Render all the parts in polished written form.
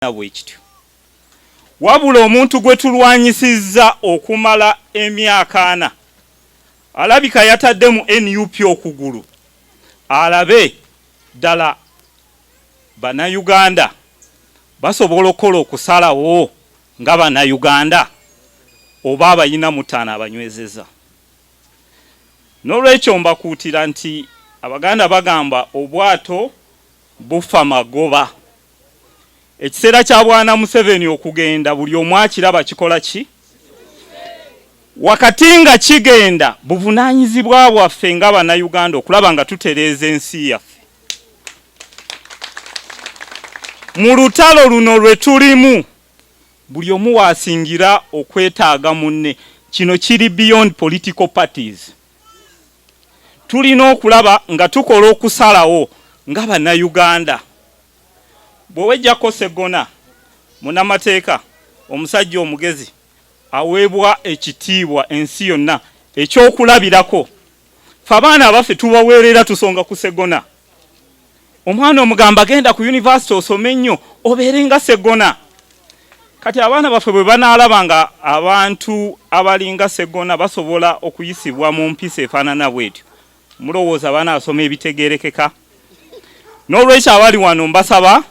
Bwe kityo. Wabula omuntu gwe tulwanyisizza okumala emyaka 40 alabika yatadde mu NUP okugulu alabe ddala Bannayuganda basobola okukola okusalawo nga Bannayuganda oba abalina mutaano abanywezeza. N'olwekyo mbakuutira nti Abaganda bagamba obwato bufa magoba. Ekiseera kya Bwana Museveni okugenda buli omu akiraba kikola ki? Wakati nga kigenda, buvunaanyizibwa bwaffe nga Bannayuganda okulaba nga tutereeza ensi yaffe. Mu lutalo luno lwe tulimu, buli omu w'asingira okwetaaga munne. Kino kiri beyond political parties. Tulina okulaba nga tukola okusalawo nga Bannayuganda. Bw'owejjako Sseggona, munnamateeka, omusajja omugezi, aweebwa ekitiibwa ensi yonna, ekyokulabirako. Ffe abaana abaffe tubaweerera tusonga ku Sseggona. Omwana omugamba genda ku yunivasite osome nnyo obeere nga Sseggona. Kati abaana baffe bwe banaalaba nga abantu abalinga Sseggona basobola okuyisibwa mu mpisa efaanana bw'etyo, mulowooza banaasoma ebitegeerekeka? N'olwekyo abali wano mbasaba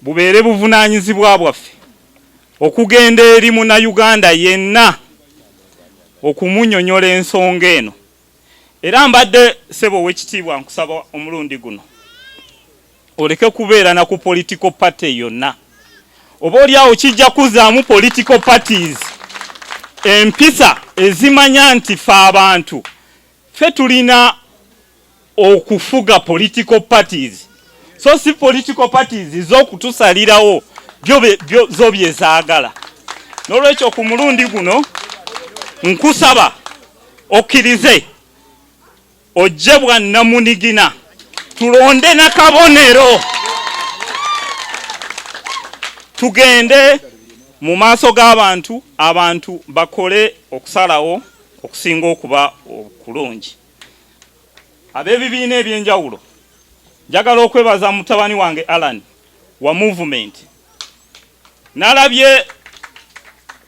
bubeere buvunaanyizibwa bwaffe okugenda eri Munnayuganda yenna okumunyonyola ensonga eno. Era mbadde ssebo owekitiibwa nkusaba omulundi guno oleke kubeera na ku political party yonna. Oba olyawo kijja kuzaamu political parties empisa ezimanya nti fe abantu fe tulina okufuga political parties, so si political parties z'okutusalirawo byo zo bye zaagala. N'olwekyo ku mulundi guno nkusaba okkirize ojje bwannamunigina tulonde nakabonero tugende mu maaso g'abantu, abantu bakole okusalawo okusinga okuba okulungi. Ab'ebibiina eby'enjawulo, njagala okwebaza mutabani wange Allan wa movement. Nalabye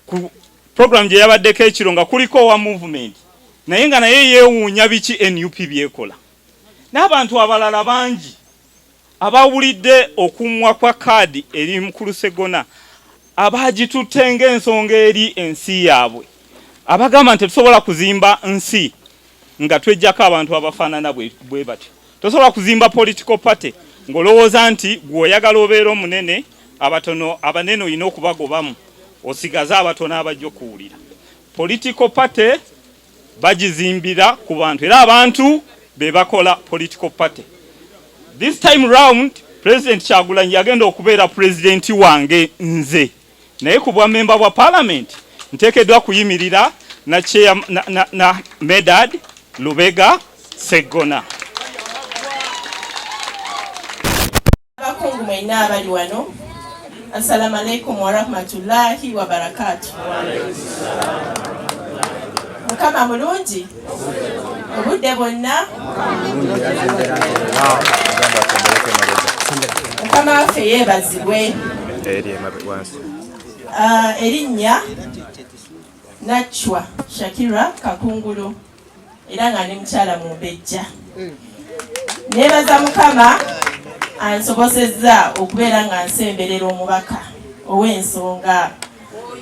ku program gye yabaddeko ekiro nga kuliko owa movement, naye nga naye yeewuunya biki NUP byekola. N'abantu abalala bangi abawulidde okumwa kwa kaadi eri Mukulu Sseggona abaagitutte ng'ensonga eri ensi yaabwe, abagamba nti tetusobola kuzimba nsi nga tweggyako abantu abafaanana bwe batyo. Tosobola kuzimba political party ng'olowooza nti gw'oyagala obeera omunene, abatono abanene olina okubagobamu osigaze abatono abajja okuwulira. Political party bagizimbira ku bantu era abantu be bakola political party. This time round President Kyagulanyi yagenda okubeera president wange nze, naye ku bwa memba bwa parliament nteekeddwa kuyimirira na chair, na Medard Lubega Sseggona. Abakungu mwenna abali wano, assalamu alaikum warahmatullahi wabarakatu. Mukama mulungi obudde bwonna. Mukama waffe yeebazibwe. Erinnya Nachwa Shakira Kakungulu, era nga ndi mukyala mumbejja. Neebaza Mukama ansobosezza okubeera nga nsemberera omubaka ow'ensonga,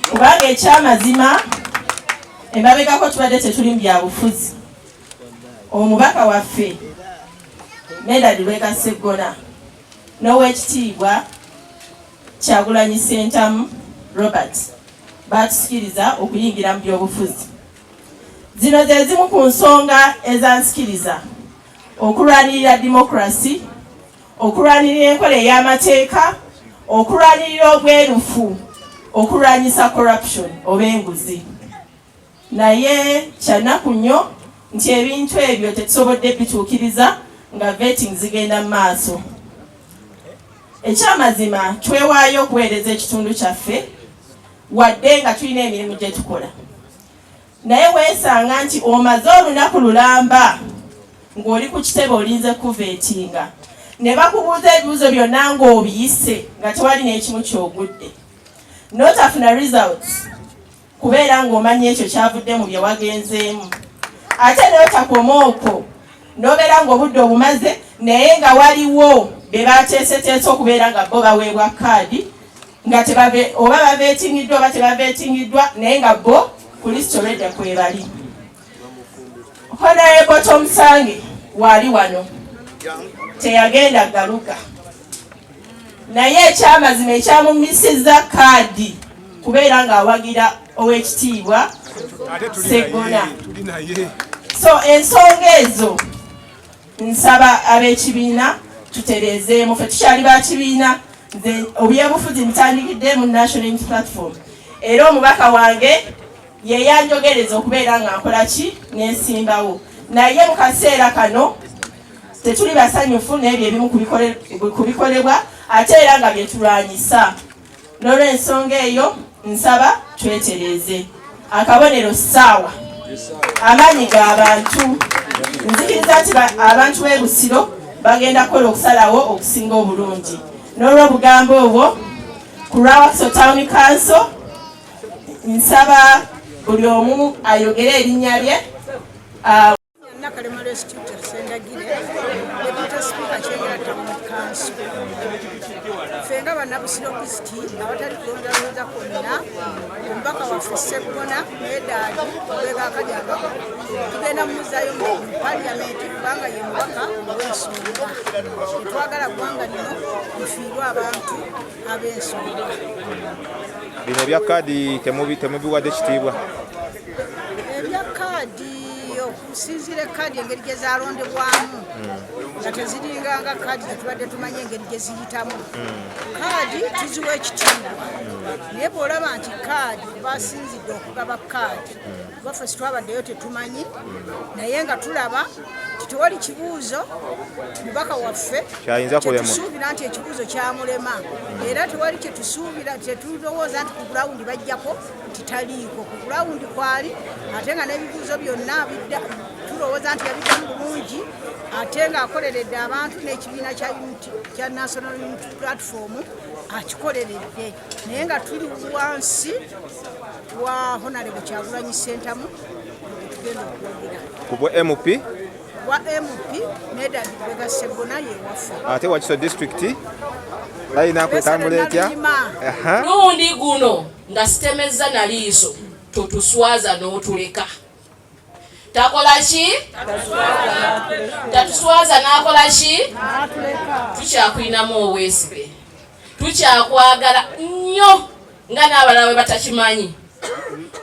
kubanga ekyamazima emabegako tubadde tetuli mu byabufuzi. Omubaka waffe Medard Lubega Sseggona n'owekitiibwa Kyagulanyi Ssentamu Robert baatusikiriza okuyingira mu byobufuzi. Zino ze zimu ku nsonga ezansikiriza okulwanirira democracy, okulwanirira enkola ey'amateeka, okulwanirira obwerufu, okulwanyisa corruption oba enguzi. Naye kyannaku nnyo nti ebintu ebyo tetusobodde bituukiriza nga vetting zigenda mu maaso. Ekyamazima twewaayo okuweereza ekitundu kyaffe wadde nga tulina emirimu gye tukola, naye weesanga nti omaze olunaku lulamba ng'oli ku kitebe olinze kuvetinga, Ne bakubuuza ebibuuzo byonna ng'obiyise nga tewali n'ekimu ky'ogudde, n'otafuna results kubeera ng'omanya ekyo kyavudde mu bye wagenzeemu. Ate n'otakoma okwo, n'obeera ng'obudde obumaze, naye nga waliwo be bateeseteese okubeera nga bo baweebwa kaadi nga tebave oba bavetingiddwa oba tebavetingiddwa, naye nga bo ku list already kwebali. Honorable Tomusange waali wano, teyagenda galuga, naye ekyamazima ekyamumisiza kaadi kubeera ng'awagira ow'ekitiibwa Seggona. So ensonga ezo nsaba ab'ekibiina tutereezeemu. Ffe tukyali ba kibiina. Nze obyebufuzi ntandikidde mu National Unity Platform, era omubaka wange yeyanjogereza okubeera nga nkola ki, nensimbawo. Naye mu kaseera kano tetuli basanyufu n'ebyo ebimu ku bikolebwa, ate era nga byetulwanyisa. N'olwensonga eyo nsaba twetereeze. Akabonero ssaawa, amaanyi g'abantu. Nzikiriza nti abantu b'e Busiro bagenda kukola okusalawo okusinga obulungi. N'olw'obugambo obwo, ku lwa Wakiso Town Council nsaba buli omu ayogere erinnya lye. Nakalema Restituta Sendagire, Deputy Speaker Kyengera Town Council. Ffe nga bannabusiro East abatali kulondalonda kwonna, omubaka waffe Sseggona Medard Lubega Kalyango tugenda mumuzaayo mu Parliament, kubanga ye mubaka ow'ensonga. Tetwagala ggwanga lino lifiirwe abantu ab'ensonga. Bino ebya kaadi temubiwadde kitiibwa? Ebya kaadi, okusinziira ekaadi engeri gye zalondebwamu nga teziringanga kaadi zetubadde tumanyi engeri gye ziyitamu, kaadi tuziwa ekitiibwa. Naye bw'olaba nti kaadi basinzidde okugaba kaadi, kuba ffe twabaddeyo tetumanyi, naye nga tulaba nti tewali kibuuzo mubaka waffe Kyayinza kulemwa. Kyetusuubira nti ekibuuzo kyamulema, era tewali kyetusuubira, tetulowooza nti ku ground bajjako nti taliiko. Ku ground kwali, ate nga n'ebibuuzo byonna tulowooza nti yabiddamu bulungi, ate ng'akoleredde abantu n'ekibiina kya National Unity Platform akikoleredde. Naye nga tuli wansi wa Honorable Kyagulanyi Ssentamu tugenda okuwagira. Ku bwa MP? Wa MP Medard Lubega Sseggona yewaffe. Ate Wakiso District layina kwetambula etya? Aha. Lundi guno nga sitemezza na liiso, totuswaza n'otuleka. Takola ki? Tatuswaza n'akola ki? Tukyakulinamu obwesige, tukyakwagala nnyo nga n'abalala bwe batakimanyi.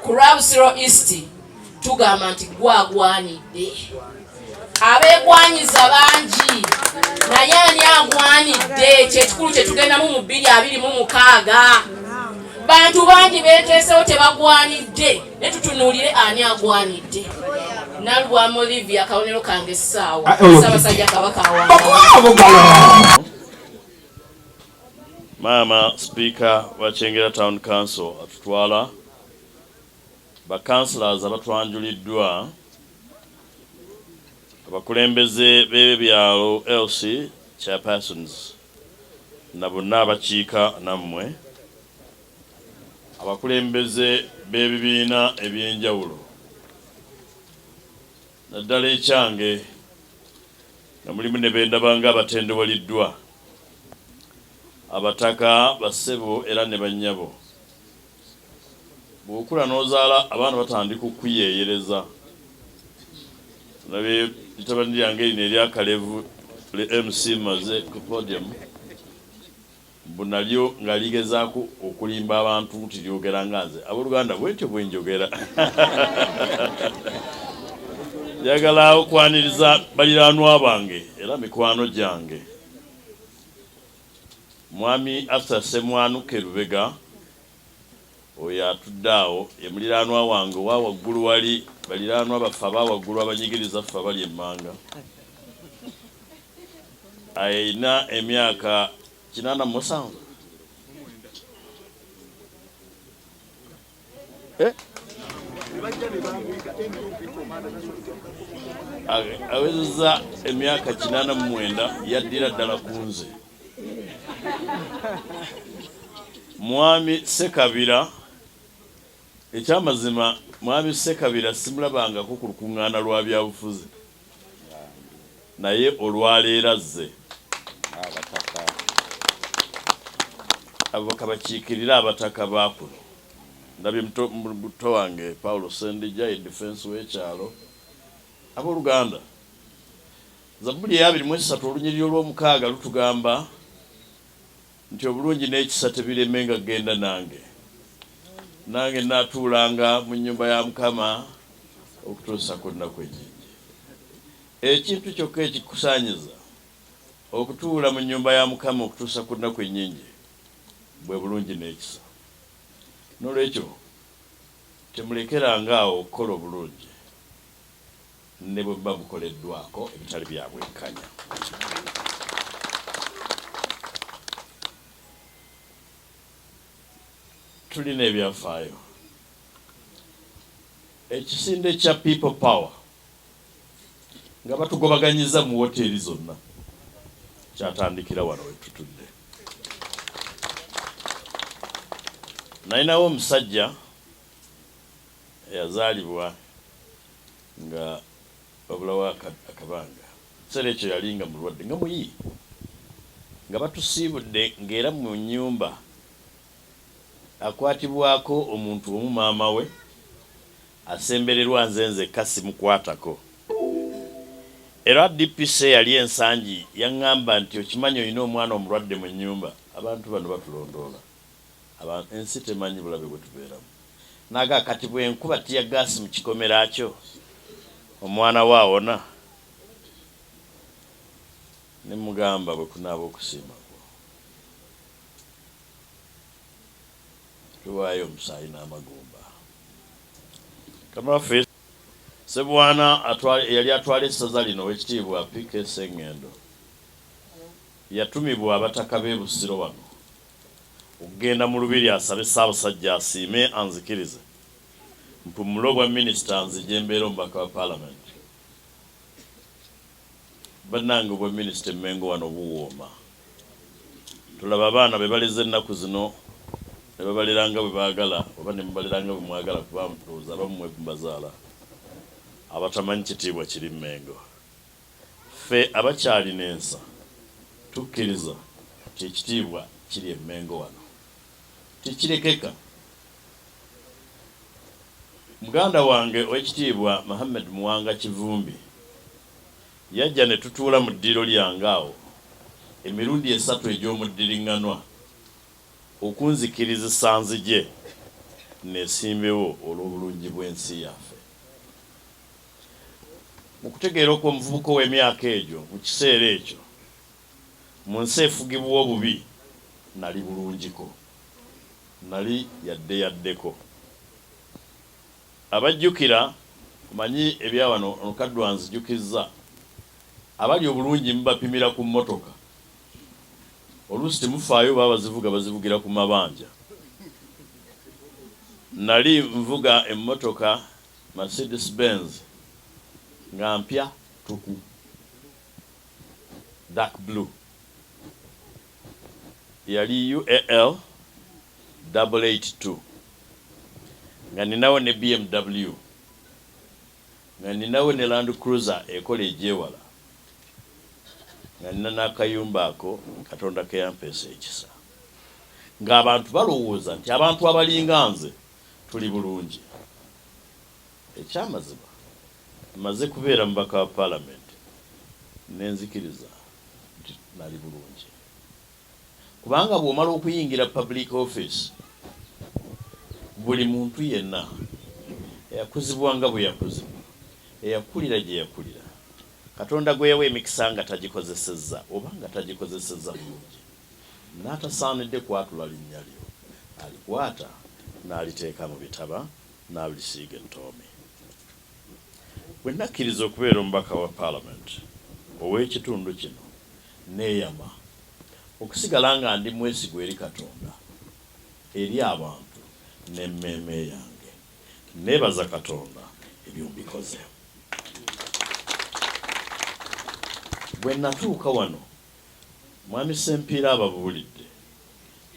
Ku lwa Busiro East tugamba nti gwagwanidde. Abeegwanyiza bangi, naye ani agwanidde? Kyekikulu kyetugendamu mu 2026. Bantu bangi beeteesewo, tebagwanidde, ne tutunuulire ani agwanidde. Nalubwama Olivia, akabonero kange essaawa. Ah, oyo. Ssaabasajja Kabaka awangaale. Maama Sipiika wa Kyengera Town Council atutwala, ba councillors abatwanjuliddwa, abakulembeze b'ebyalo, LC chairpersons, na bonna abakiika nammwe, abakulembeze b'ebibiina ebyenjawulo, naddala ekyange, nga mulimu ne bendaba nga abatendewaliddwa, abataka, bassebo era ne bannyabo. Bw'okula n'ozaala abaana batandika okukuyeeyereza. Nalabye litabani lyange lino eryakalevu le MC Maze ku podium, mbu nalyo nga ligezaako okulimba abantu nti lyogera nga nze. Abooluganda, bwentyo bwe njogera. Njagala okwaniriza baliraanwa bange era mikwano gyange, Mwami Arthur Semwanuke Lubega oyo atudde awo ye muliraanwa wange owa waggulu. Wali baliraanwa baffe aba waggulu abanyigiriza ffe abali emmanga. Ayina emyaka 87. Eh? Awezezza emyaka 89, yaddira ddala ku nze. Mwami Ssekabira, ekyamazima Mwami Ssekabira simulabangako ku lukuŋŋaana lwa byabufuzi, naye olwaleero azze. Abo kabakiikirire abataka ba kuno. Ndabye muto wange Paulo Ssendijja ye defense w'ekyalo. Abooluganda, Zabbuli eya 23 olunyiriri olw'omukaaga lutugamba nti obulungi n'ekisa tebiremenga kugenda nange, nange nnaatuulanga mu nnyumba ya Mukama okutuusa ku nnaku ennyingi. Ekintu kyokka ekikusaanyiza okutuula mu nnyumba ya Mukama okutuusa ku nnaku ennyingi bwe bulungi n'ekisa. N'olwekyo temulekeranga awo okukola obulungi ne bwe muba mukoleddwako ebitali bya bwenkanya. Tulina ebyafaayo. Ekisinde kya People Power nga batugobaganyiza mu woteeri zonna kyatandikira wano wetutudde. Nalinawo omusajja eyazaalibwa nga wabulawo akabanga, ekiseera ekyo yali nga mulwadde nga muyi, nga batusiibudde ng'era mu nnyumba akwatibwako omuntu omu maama we Asembererwa nze nzekka simukwatako. Era DPC eyali e Nsangi yang'amba nti okimanyi olina omwana omulwadde mu nnyumba? Abantu bano batulondoola. Ensi temanyi bulabe bwe tubeeramu. N'agamba kati bwe nkuba ttiyaggaasi mu kikomera kyo omwana wo awona? Ne mmugamba bwe kunaaba okusiima kwo. Tuwaayo omusaayi n'amagumba. Mukama waffe Ssebwana eyali atwala essaza lino Owekitiibwa PK Ssengendo yatumibwa abataka b'e Busiro wano okugenda mu Lubiri asabe Ssaabasajja asiime anzikirize mpummule obwa minisita nzije mbeere omubaka wa Palamenti. Bannange obwa minisita e Mmengo wano buwooma. Tulaba abaana be baleze ennaku zino ne babalera nga bwe baagala oba ne mubalera nga bwe mwagala kuba ndowooza abamu mwe mubazaala abatamanyi kitiibwa kiri Mmengo. Ffe abakyalina ensa tukkiriza nti ekitiibwa kiri e Mmengo wano tekirekeka. Muganda wange Owekitiibwa Muhammed Muwanga Kivumbi yajja ne tutuula mu ddiiro lyange awo emirundi esatu egy'omuddiriŋŋanwa okunzikirizisa nzije nneesimbewo olw'obulungi bw'ensi yaffe. Mu kutegeera okw'omuvubuka ow'emyaka egyo mu kiseera ekyo, mu nsi efugibwa obubi, nnali bulungiko. Nnali yaddeyaddeko. Abajjukira, omanyi ebya wano, ono Kaddu anzijukizza, abali obulungi mubapimira ku mmotoka. Oluusi temufaayo oba abazivuga bazivugira ku mabanja. Nnali nvuga emmotoka Mercedes Benz nga mpya ttuku, dark blue. Yali UAL double eight two nga ninawo ne BMW nga ninawo ne Land Cruiser ekola egyewala nga nina n'akayumba ako Katonda ke yampeesa ekisa ng'abantu balowooza nti abantu abalinga nze tuli bulungi. Ekyamazima mmaze kubeera mubaka wa Palamenti ne nzikiriza nti nali bulungi kubanga bw'omala okuyingira public office buli muntu yenna eyakuzibwa nga bwe yakuzibwa, eyakulira gye yakulira, Katonda gwe yawa emikisa nga tagikozesezza oba nga tagikozesezza bulungi n'atasaanidde kwatula linnya lyo, alikwata n'aliteeka mu bitaba n'alisiiga ettoomi. Bwe nakkiriza okubeera omubaka wa Palamenti ow'ekitundu kino, nneeyama okusigala nga ndi mwesigwa eri Katonda, eri abantu n'emmeeme yange. Neebaza Katonda ebyo mbikoze. Bwe natuuka wano, Mwami Ssempiira ababuulidde,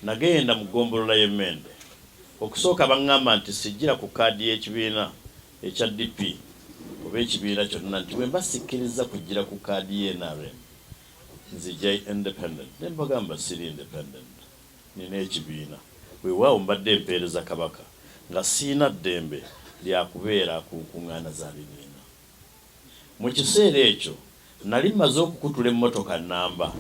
nagenda mu ggombolola y'e Mmende. Okusooka bang'amba nti sijjira ku kaadi y'ekibiina ekya DP oba ekibiina kyonna nti bwe mba sikkirizza kujjira ku kaadi ye nrm nzija independent ne mbagamba siri independent nina ekibiina. Weewaawo mbadde mpeereza Kabaka nga sirina ddembe lya kubeera ku nkung'aana za bibiina. Mu kiseera ekyo nali mmaze okukutula emmotoka nnamba.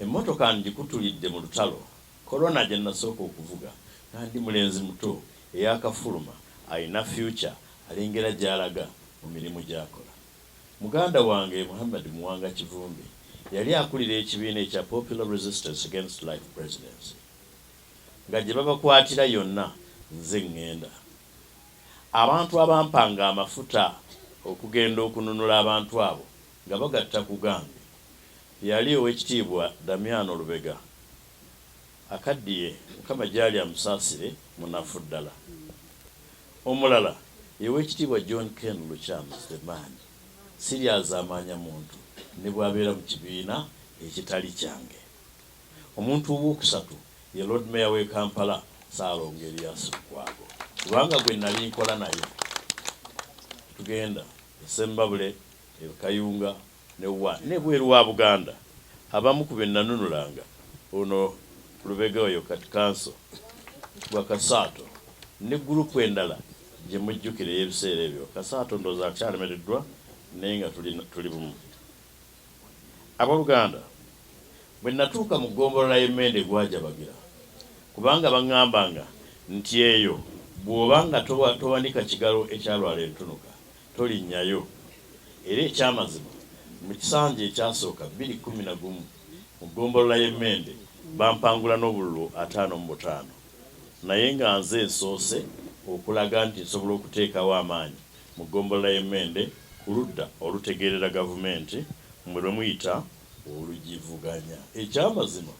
Emmotoka ngikutulidde mu lutalo, Corona gye nasooka okuvuga nga ndi mulenzi muto eyaakafuluma alina fyukya alengera gy'alaga mu mirimu gy'akola. Muganda wange Muhammad Muwanga Kivumbi yali akulira ekibiina ekya Popular Resistance Against Life Presidency nga gye babakwatira yonna nze ng'enda. Abantu abampanga amafuta okugenda okununula abantu abo nga bagatta ku gange yali Owekitiibwa Damiano Lubega akaddiye Mukama gyali amusaasire munafu ddala. Omulala ye Owekitiibwa John Ken Lukyamuzi the man siryazaamaanya muntu ne bw'abeera mu kibiina ekitali kyange. Omuntu owookusatu ye Lord Mayor w'e Kampala Ssaalongo Erias Lukwago kubanga gwe nali nkola naye tugenda e Ssembabule, e Kayunga ne wa n'ebweru wa Buganda. Abamu ku be nanunulanga ono Lubega oyo kati kanso gwa Kasaato ne ggurupu endala gye mujjukira ey'ebiseera ebyo. Kasaato ndowooza akyalemereddwa naye nga tuli bumu. Abooluganda, bwe natuuka mu ggombolola y'e Mmende gwajabagira kubanga baŋŋambanga nti eyo bw'oba nga towanika kigalo ekyalwala entunuka tolinnyayo. Era eky'amazima mu kisanja ekyasooka 2011 mu ggombolola y'e Mmende bampangula n'obululu 55 naye nga nze nsoose okulaga nti nsobola okuteekawo amaanyi mu ggombolola y'e Mmende ku ludda olutegeerera gavumenti mmwe lwe muyita olugivuganya. Eky'amazima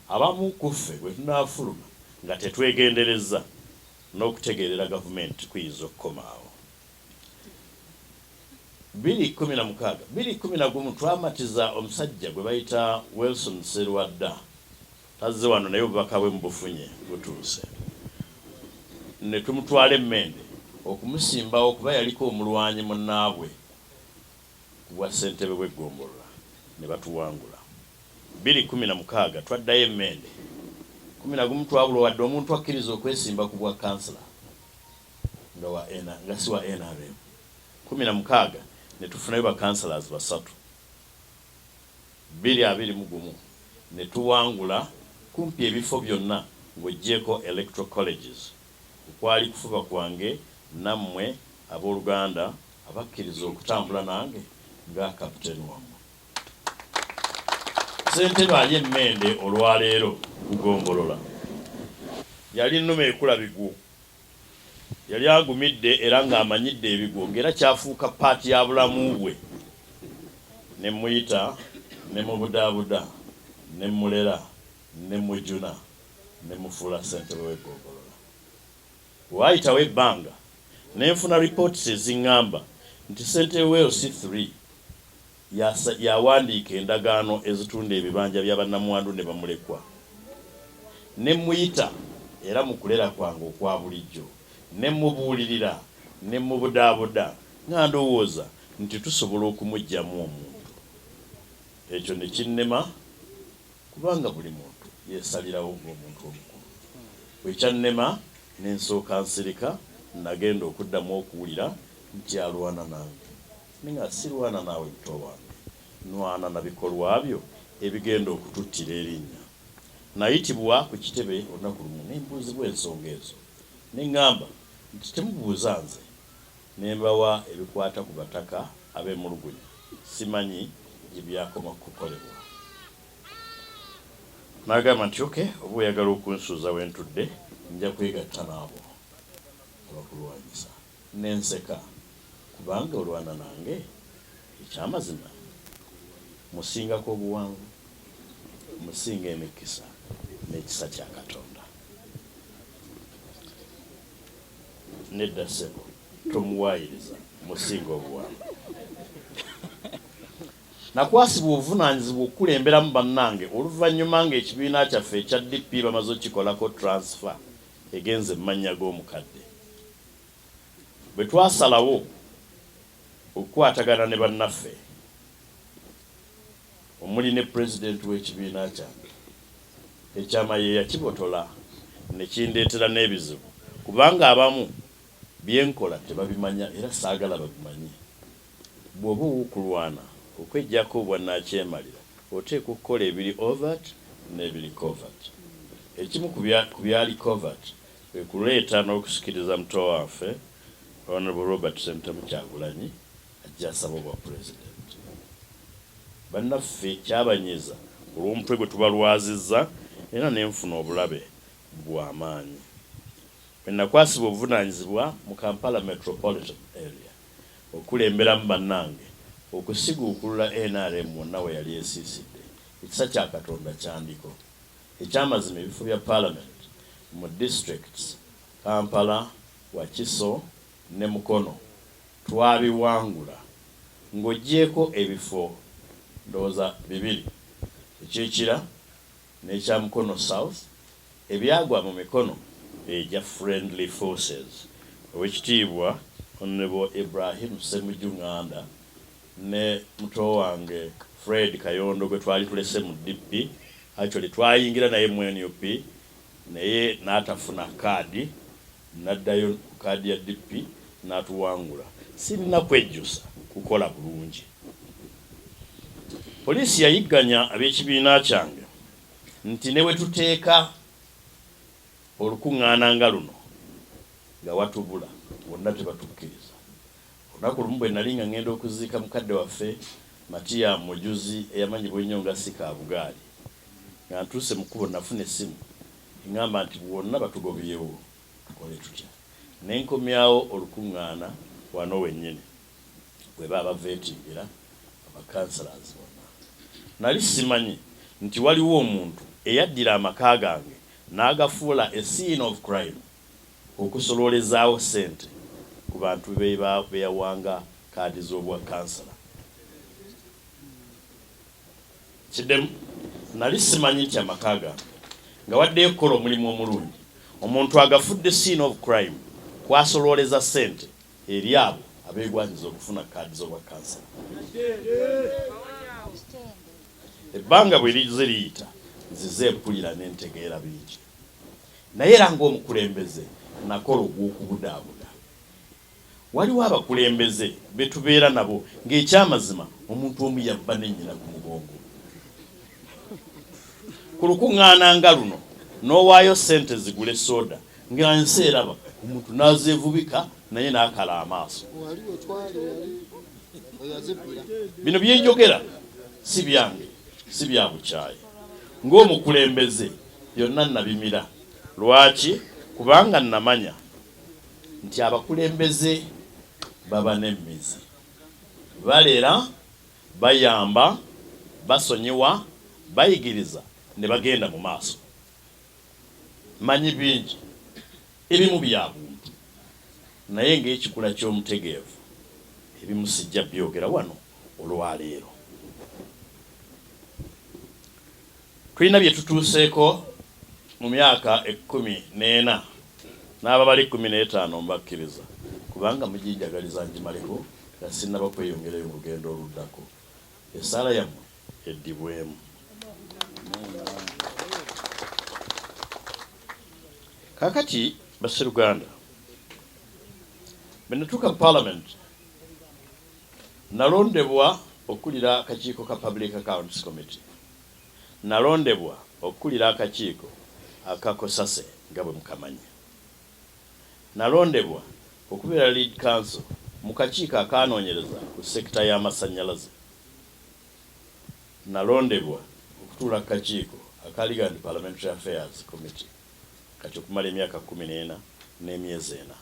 abamu ku ffe bwe tunaafuluma nga tetwegenderezza n'okutegeerera gavumenti kuyinza okukoma awo. 2016, 2011 twamatiza omusajja gwe bayita Wilson Sserwadda Tazze wano naye obubaka bwe mubufunye butuuse ne tumutwala e Mmende okumusimbawo kuba yaliko omulwanyi munnaabwe ku bwa ssentebe bw'eggombolola ne batuwangula. 2016 twaddayo e Mmende, 11 twabulwa wadde omuntu akkiriza okwesimba ku bwa kkansala nga wa nga si wa nrm, 16 ne tufunayo ba councillors basatu. 2021 ne tuwangula kumpi ebifo byonna ng'oggyeeko Electoral Colleges okwali kufuba kwange nammwe abooluganda abakkiriza okutambula nange nga Kapiteeni wammwe. Ssentebe ali e Mmende olwaleero ku Gombolola yali nnume ekula bigwo. Yali agumidde era ng'amanyidde ebigwo ng'era kyafuuka paati ya bulamu bwe. Ne mmuyita ne mubudaabuda ne mmulera ne mmujuna ne mmufuula ssentebe w'eggombolola. Bwe waayitawo ebbanga ne nfuna reports ezing'amba nti ssentebe we LC3 Yawandiika endagaano ezitunda ebibanja bya bannamwandu ne bamulekwa. Ne mmuyita, era mu kulera kwange okwa bulijjo, ne mmubuulirira, ne mmubudaabuda, nga ndowooza nti tusobola okumuggyamu omuntu. Ekyo ne kinnema, kubanga buli muntu yeesalirawo ng'omuntu omukulu. Bwe kyannema, ne nsooka nsirika, nnagenda okuddamu okuwulira nti alwana nange. Ninga sirwana naawe muto wange, nwana na bikolwa byo ebigenda okututtira erinnya. Nayitibwa ku kitebe olunaku lumu ne mbuuzibwa ensonga ezo ne ngamba nti temubuuza nze ne mbawa ebikwata ku Bataka abeemulugunya simanyi gye byakoma kukolebwa. N'agamba nti ok oba oyagala okunsuuza we ntudde nja kwegatta n'abo abakulwanyisa. Ne nseka, kubanga olwana nange? Eky'amazima mmusingako obuwanvu, mmusinga emikisa n'ekisa kya Katonda. Nedda ssebo, tomuwaayiriza, musinga obuwanvu. Nakwasibwa obuvunaanyizibwa okukulemberamu bannange oluvannyuma ng'ekibiina kyaffe ekya DP bamaze okukikolako transfer egenze mu mannya g'omukadde. Bwe twasalawo okukwatagana ne bannaffe omuli ne pulezidenti w'ekibiina kyange, ekyama ye yakibotola ne kindeetera n'ebizibu kubanga abamu bye nkola tebabimanya era saagala babimanye. Bw'oba ow'okulwana okweggyako obwannakyemalira oteekwa okukola ebiri overt n'ebiri covert. Ekimu ku byali covert kwe kuleeta n'okusikiriza muto waffe Honourable Robert Ssentamu Kyagulanyi ajje asabe obwapulezidenti. Bannaffe kyabanyiiza olw'omutwe gwe tubalwazizza era ne nfuna obulabe bwa maanyi. Bwe nakwasibwa obuvunaanyizibwa mu Kampala Metropolitan Area okukulemberamu bannange okusiguukulula nrm wonna we yali esiisidde, ekisa kya Katonda kyandiko. Ekyamazima ebifo bya Palamenti mu districts Kampala, Wakiso ne Mukono twabiwangula ng'oggyeeko ebifo ndowooza bibiri eky'e Kira n'ekya Mukono South ebyagwa mu mikono egya Friendly Forces, Owekitiibwa Honourable Ibrahim Ssemujju Nganda ne muto wange Fred Kayondo gwe twali tulese mu DP, actually twayingira naye mu nup naye n'atafuna kaadi n'addayo ku kaadi ya DP n'atuwangula. Sirina kwejjusa kukola bulungi. Poliisi yayigganya ab'ekibiina kyange nti ne bwe tuteeka olukung'aana nga luno nga watubula wonna tebatukkiriza. Olunaku lumu bwe nali nga ng'enda okuziika mukadde waffe Matia Mujuzi eyamanyibwa ennyo nga Sikabugaali, nga ntuuse mu kkubo nafuna essimu eng'amba nti wonna batugobyewo tukole tutya? Ne nkomyawo olukung'aana wano wennyini we baabaveetingira ba councillors bonna. Nali simanyi nti waliwo omuntu eyaddira amaka gange n'agafuula a scene of crime okusoloolezaawo ssente ku bantu be yawanga kaadi z'obwa kkansala. Kiddemu, Nali simanyi nti amaka gange nga waddeyo okukola omulimu omulungi, omuntu agafudde scene of crime kw'asolooleza ssente eri abo abeegwanyiza okufuna kaadi z'obwa kkansala. Ebbanga bwe lizze liyita, nzize mpulira ne ntegeera bingi. Naye era ng'omukulembeze nakola ogw'okubudaabuda. Waliwo abakulembeze be tubeera nabo ng'ekyamazima omuntu omu yabba ne nnyina ku mugongo. Ku lukung'aana nga luno n'owaayo ssente zigule sooda nga ensi eraba omuntu n'azeevubika naye n'akala amaaso. Bino bye njogera si byange, si bya bukyayi. Ng'omukulembeze byonna nabimira. Lwaki? Kubanga namanya nti abakulembeze baba n'emmizi. Balera, bayamba, basonyiwa, bayigiriza ne bagenda mu maaso. Mmanyi bingi, ebimu bya buntu, naye ng'ekikula ky'omutegeevu ebimu sijja byogera wano olwaleero. Tulina bye tutuuseeko mu myaka ekkumi n'ena n'ababala 15 mbakkiriza kubanga muginjagaliza ngimaleko nga sinnaba kweyongerayo mu lugendo oluddako. Essaala yammwe eddibwemu. Kaakati basseruganda, bwe natuuka mu Palamenti nalondebwa okukulira akakiiko ka Public Accounts Committee. Nalondebwa okukulira akakiiko aka Cosase nga bwe mukamanyi. Nalondebwa okubeera Lead Counsel mu kakiiko akaanoonyereza ku sekita y'amasannyalaze. Nalondebwa okutuula ku kakiiko aka Legal and Parliamentary Affairs Committee kati okumala emyaka 14 n'emyezi ena.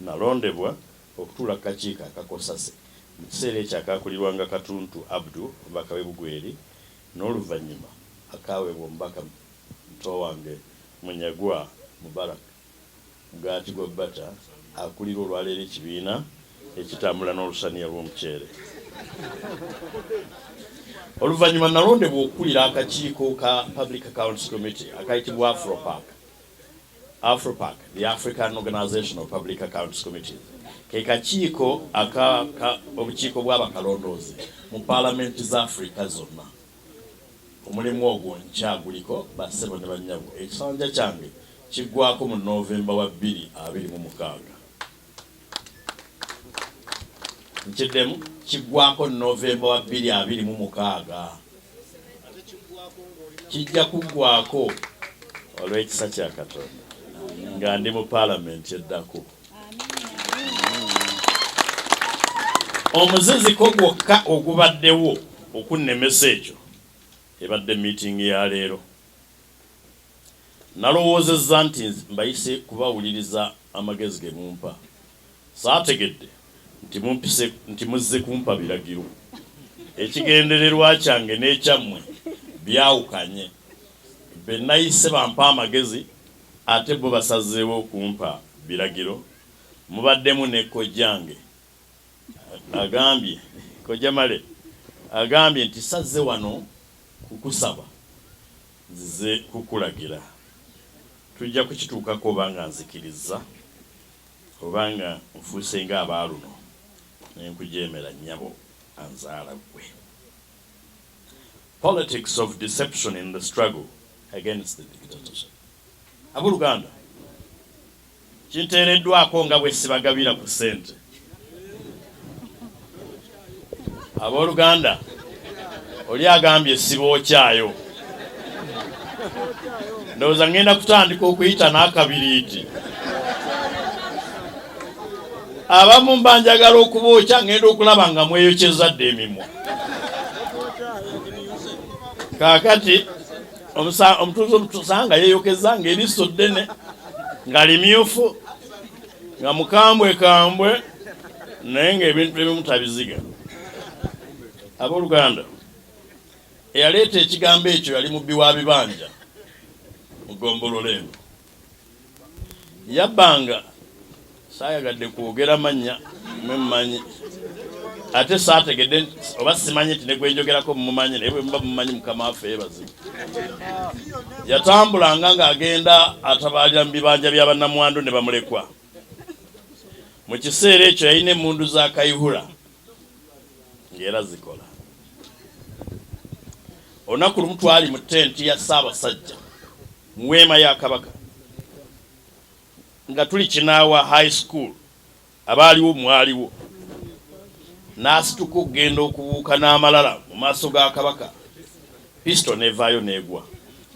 Nalondebwa okutuula ku kakiiko aka Cosase mu kiseera ekyo akaakulirwanga Katuntu Abdu omubaka w'e Bugweri n'oluvannyuma akaaweebwa omubaka muto wange Munyagwa Mubarak. Mugaati gwa Bbata akulira olwaleero ekibiina ekitambula n'olusaniya lw'omuceere. Oluvannyuma nalondebwa okukulira akakiiko ka Public Accounts Committee akayitibwa Afropac. Afropac, the African Organization of Public Accounts Committees, ke kakiiko aka obukiiko bw'abakalondoozi mu paalamenti za Afrika zonna. Omulimu ogwo nkyaguliko bassebo ne bannyabo. Ekisanja kyange kiggwaako mu November wa 2026. Nkiddemu, kiggwaako November wa 2026. Kijja kuggwaako olw'ekisa kya Katonda nga ndi mu paalamenti eddako. Omuziziko gwokka ogubaddewo okunnemesa ekyo ebadde miitingi ya leero. Nalowoozezza nti mbayise kubawuliriza amagezi ge mumpa. Saategedde nti mumpise nti muzze kumpa biragiro. Ekigendererwa kyange n'ekyammwe byawukanye. Be nayise bampe amagezi ate bo basazeewo kumpa biragiro. Mubaddemu ne kojjange agambye, Kojja Male agambye nti sazze wano kukusaba nzize kukulagira. Tujja kukituukako oba nga nzikirizza oba nga nfuuse nga aba luno ne nkujeemera nnyabo anzaala ggwe. Politics of deception in the struggle against the dictatorship. Abooluganda, kinteereddwako nga bwe sibagabira ku ssente. Abooluganda, oli agambye sibookyayo. Ndowooza ngenda kutandika okuyita n'akabiriiti. Abamu mba njagala okubookya ngenda okulaba nga mweyokyezza dda emimwa. Kaakati omutuuze omutusanga yeeyokezza ng'eriiso ddene nga limyufu nga mukambwe kambwe naye ng'ebintu ebimu tabiziga. Abooluganda, eyaleeta ekigambo ekyo yali mubbi wa bibanja mu ggombolola eno. Yabbanga, saayagadde kwogera mannya mwe mumanyi, ate saategedde oba simanyi nti ne gwe njogerako mumumanyi, naye bwe muba mumanyi Mukama waffe yeebazibwe. Yatambulanga ng'agenda atabaalira mu bibanja bya bannamwandu ne bamulekwa. Mu kiseera ekyo yalina emmundu za Kayihura ng'era zikola. Olunaku lumu twali mu tenti ya Ssaabasajja mu weema ya Kabaka nga tuli Kinaawa High School, abaaliwo mwaliwo, n'asituka okugenda okubuuka n'amalala mu maaso ga Kabaka, pisito n'evaayo n'egwa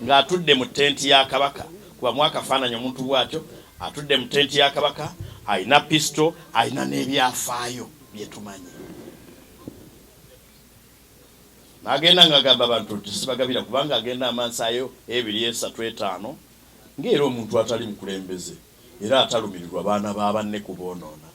ng'atudde mu tenti ya Kabaka. Kubamu akafaananyi omuntu bw'atyo atudde mu tenti ya Kabaka, alina pisito, alina n'ebyafaayo bye tumanyi. N'agenda ng'agamba abantu nti sibagabira kubanga agenda amansaayo ebiri, esatu, etaano ng'era omuntu atali mukulembeze era atalumirirwa baana ba banne kuboonoona.